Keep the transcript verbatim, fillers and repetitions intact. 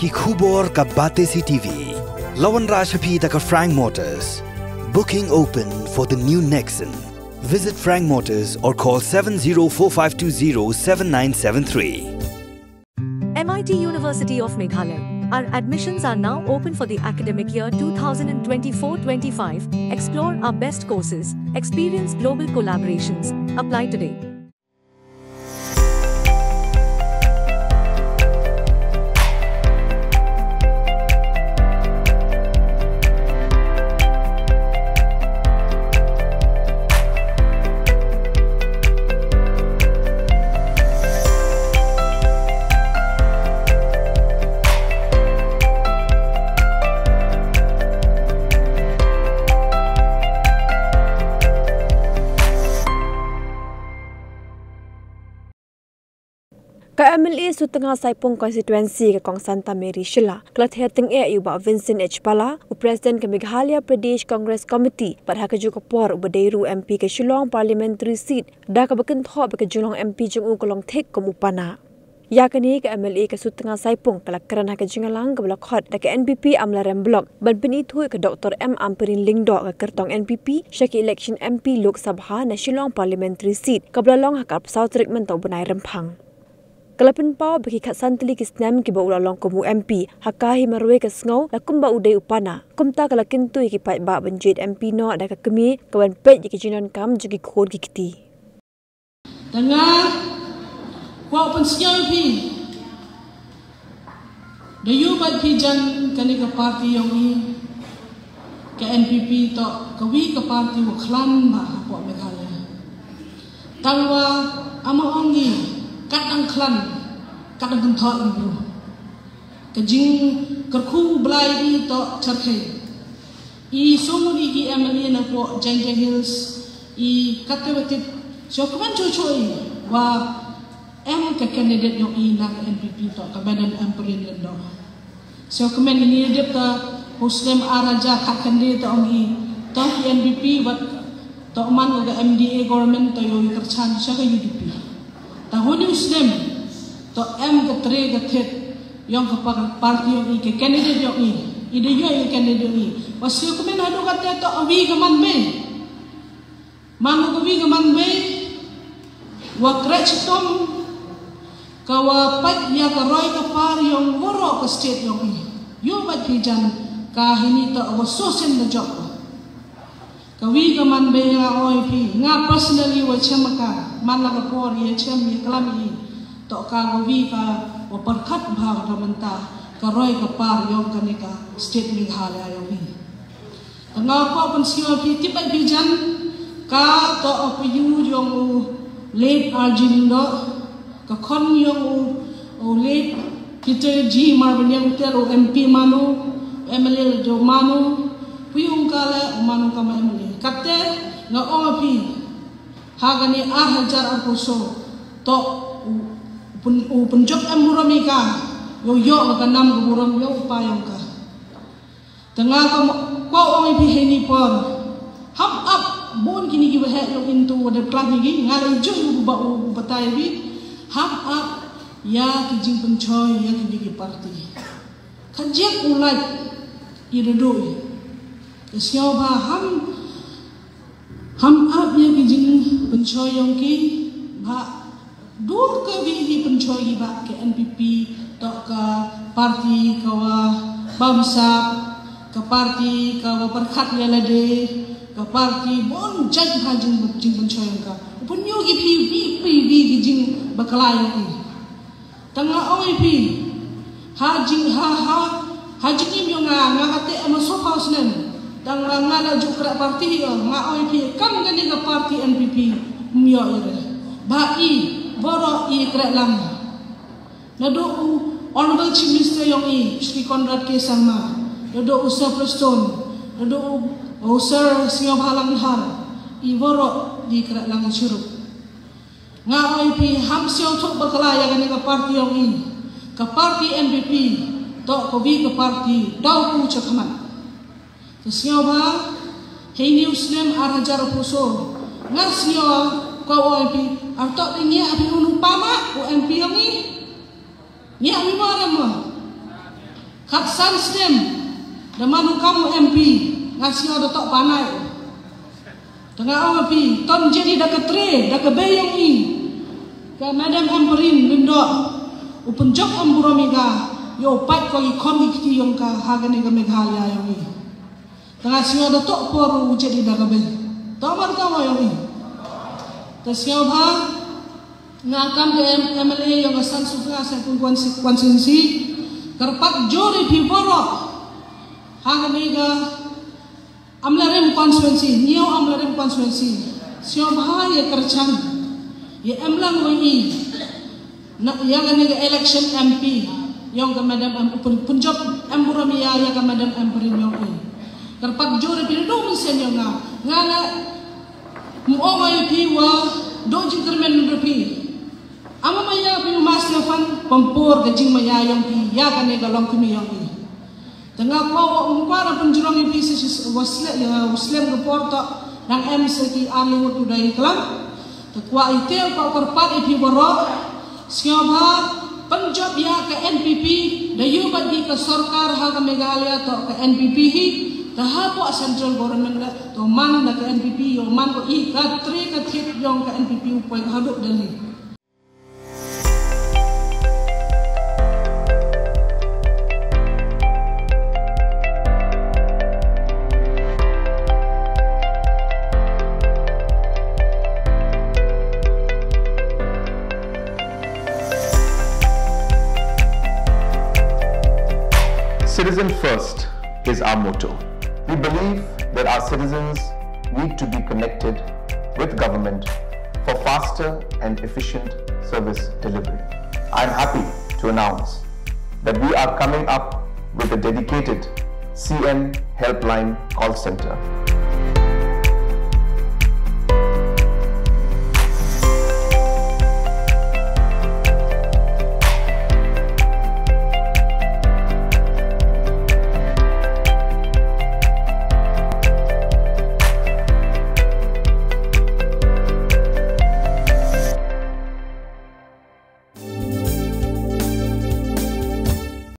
Ki khubor ka Batesi T V. La wanrah sha phi da ka Frank Motors. Booking open for the new Nexon. Visit Frank Motors or call seven zero four five two zero seven nine seven three. M I T University of Meghalaya. Our admissions are now open for the academic year two thousand twenty-four twenty-five. Explore our best courses, experience global collaborations. Apply today. Ka M L A Sutnga Saipung Constituency ka Kong Santa Mary Shylla, ka la ther tyngeh ïa u Bah Vincent H Pala, u President ka Meghalaya Pradesh Congress Committee, bad ha kajuh ka por uba dei ruh u M P ka Shillong Parliamentary Seat, da kaba kynthoh ba ka jinglong M P jong u ka long thik kum u pana. Ïa kane ka M L A ka Sutnga Saipung ka la kren ha ka jingïalang kaba la khot da ka N P P Amlarem Block ban pynithuh ïa ka Doctor M Ampareen Lyngdoh ka kyrtong N P P sha ka election M P Lok Sabha na Shillong Parliamentary Seat kaba la long ha ka arphew saw tarik mynta u bnai Rymphang. Ka la pynpaw ba ki khatsan tylli ki snem kiba u la long kum u M P, ha ka hi marwei ka sngew la kumba u dei u pana. Kumta ka la kyntu ïa ki paidbah ban jied M P noh da ka kmie, ka ban peit ïa ki jingdonkam jong ki khun ki kti. Te nga kwah pynsngew ïa phi, da ïoh bad phi jan kane ka party yong i, ka N P P toh kawi ka party wa khlan bha hapoh Meghalaya. Tangwa ama ong i, kat dang khlan, kat dang kynthoh i bru. Ka jingkyrkhu u Blai i toh tyrkhei. I sum i ki M L A napoh Jaintia Hills, i katte wa tip, sngewkmen chuh chuh i wa em ka candidate yong i na ka N P P toh ka Madam Ampareen Lyngdoh. Sngewkmen, i ni dep ta u snem ar hajar khatkhyndai ta ong i, ta ki N P P wat ta man ka M D A government ta ïoh i kyrchan sha ka U D P. Ta huni u snem ta em ka tre ka thet yong ka par-, party yong i, ka candidate yong i, i da ïoh i ka candidate yong i. Wa sngewkmen haduh katte ta awi ka man bei. Man u kawi ka man bei, wa kreh chitom, ka wa pait ïa ka roi ka par yong waroh ka state yong i. Ïoh bad phi jan, ka hini ta wa so sien da jop. Kawi ka man bei nga oi phi, nga personally wa chem ka, man la ka por ïa chem ïa klam i. Toh ka kawi ka wa pyrkhat bha ka mynta, ka roi ka par yong kane ka state Meghalaya yong i. Nga kwah pynsngew phi tip bad phi jan, ka toh u pynïaid yong u late R G Lyngdoh, ka khon yong u, u late Peter G Marbaniang, te u M P mano, M L A do mano, pynïaid ka le u mano ka ma M L A. Katte nga ong phi, ha kane ar hajar arphew so, toh u pyn-, u pynjop em burom i ka, ïoh ïoh ka nam ka burom ïoh u pa yong ka. Te nga ka mo-, kwah ong i phi heini por. Ham ap bun kini ki waheh yong i ntu wa dep klam i ki, nga la i juh u ba u, u batai i phi. Ham ap ïa ki jingpynchoi ïa kini ki party. Ka jek u lait i da doi. Ka sngewbha ham Ham ap ïa ki jingpynchoi yong ki, ba dur ka wi hi pynchoi ki ba ka N P P, toh ka party ka wa bamsap, ka party ka wa pyrkhat ïa lade, ka party bun jait ha jing, jingpynchoi yong ka. U pynïoh ki phi wi, phi wi ki jingbakla yong ki. Tang nga ong ïa phi, ha jing, ha, ha, ha jingim yong nga, nga kate em ha sofa snem. Tang nga, nga la ju kreh party ïa, nga ong ïa phi, kam kane ka party N P P, ym ïoh ïa re. Ba i, baroh i kreh lang. Naduh u Honorable Chief Minister yong i, Shri Conrad K Sangma, naduh u Sir Prestone, naduh u, u Sir Sniawbhalang Dhar, i baroh i kreh lang i chirup. Nga ong ïa phi ham sngewthuh bakla ïa kane ka party yong i. Ka party N P P, toh ka wi ka party, daw ku chakhmat. Ka sngewbha, heini u snem ar hajar arphew so. Nga sngew, ka ong ïa phi, ar toh dei ngi ïa phi unu pama, u M P yong i. Ngi ïa phi mo rem mo. Khatsan snem da man u kam u M P, nga sngew da toh panai. Te nga ong ïa phi, to ngin ïa da ka tre da ka bei ïong i. Ka Madam Ampareen Lyngdoh, u pynjop em burom ïa ka, ïa u pait ko i khom i kti ïong ka ha kane ka Meghalaya ïong i. Te nga sngew da toh por u jet i da ka bei. To mar to mo ïong i. Te sngewbha nga kam ka M-, M L A ïong ka San Sutnga Sengkung constituency, kyrpad jur ïa phi baroh ha kane ka Amlarem constituency, New Amlarem constituency, sngewbha ïa kyrchan, ïa em lang wei i na ïa kane ka election M P ïong ka Madam em, pyn-, pynjop em burom ïa, ïa ka Madam Ampareen ïong i. Kyrpad jur ïa phi, dei mynsiem ïong nga, nga la ym ong ïa phi wa dei jingkyrmen ïa phi. Ama maya phi u Master Fund, pynpur ka jingmaya ïong phi ïa kane ka longkmie ïong i. Te nga kwah, ym kwah ban pynjrong ïa phi sa shi, wa slem, ïa u slem ka por toh nang em sa ki ar lyngngut u dei klam. Te kwah ïa te, kwah kyrpad ïa phi baroh, sngewbha pynjop ïa ka N P P, da ïoh bad ki ka sorkar ha ka Meghalaya toh ka N P P hi. Te hapoh central government la to man da ka N P P, ïoh man ko i ka tre ka thied ïong ka N P P u poi haduh Delhi. Citizen first is our motto. We believe that our citizens need to be connected with government for faster and efficient service delivery. I am happy to announce that we are coming up with a dedicated C M Helpline call center.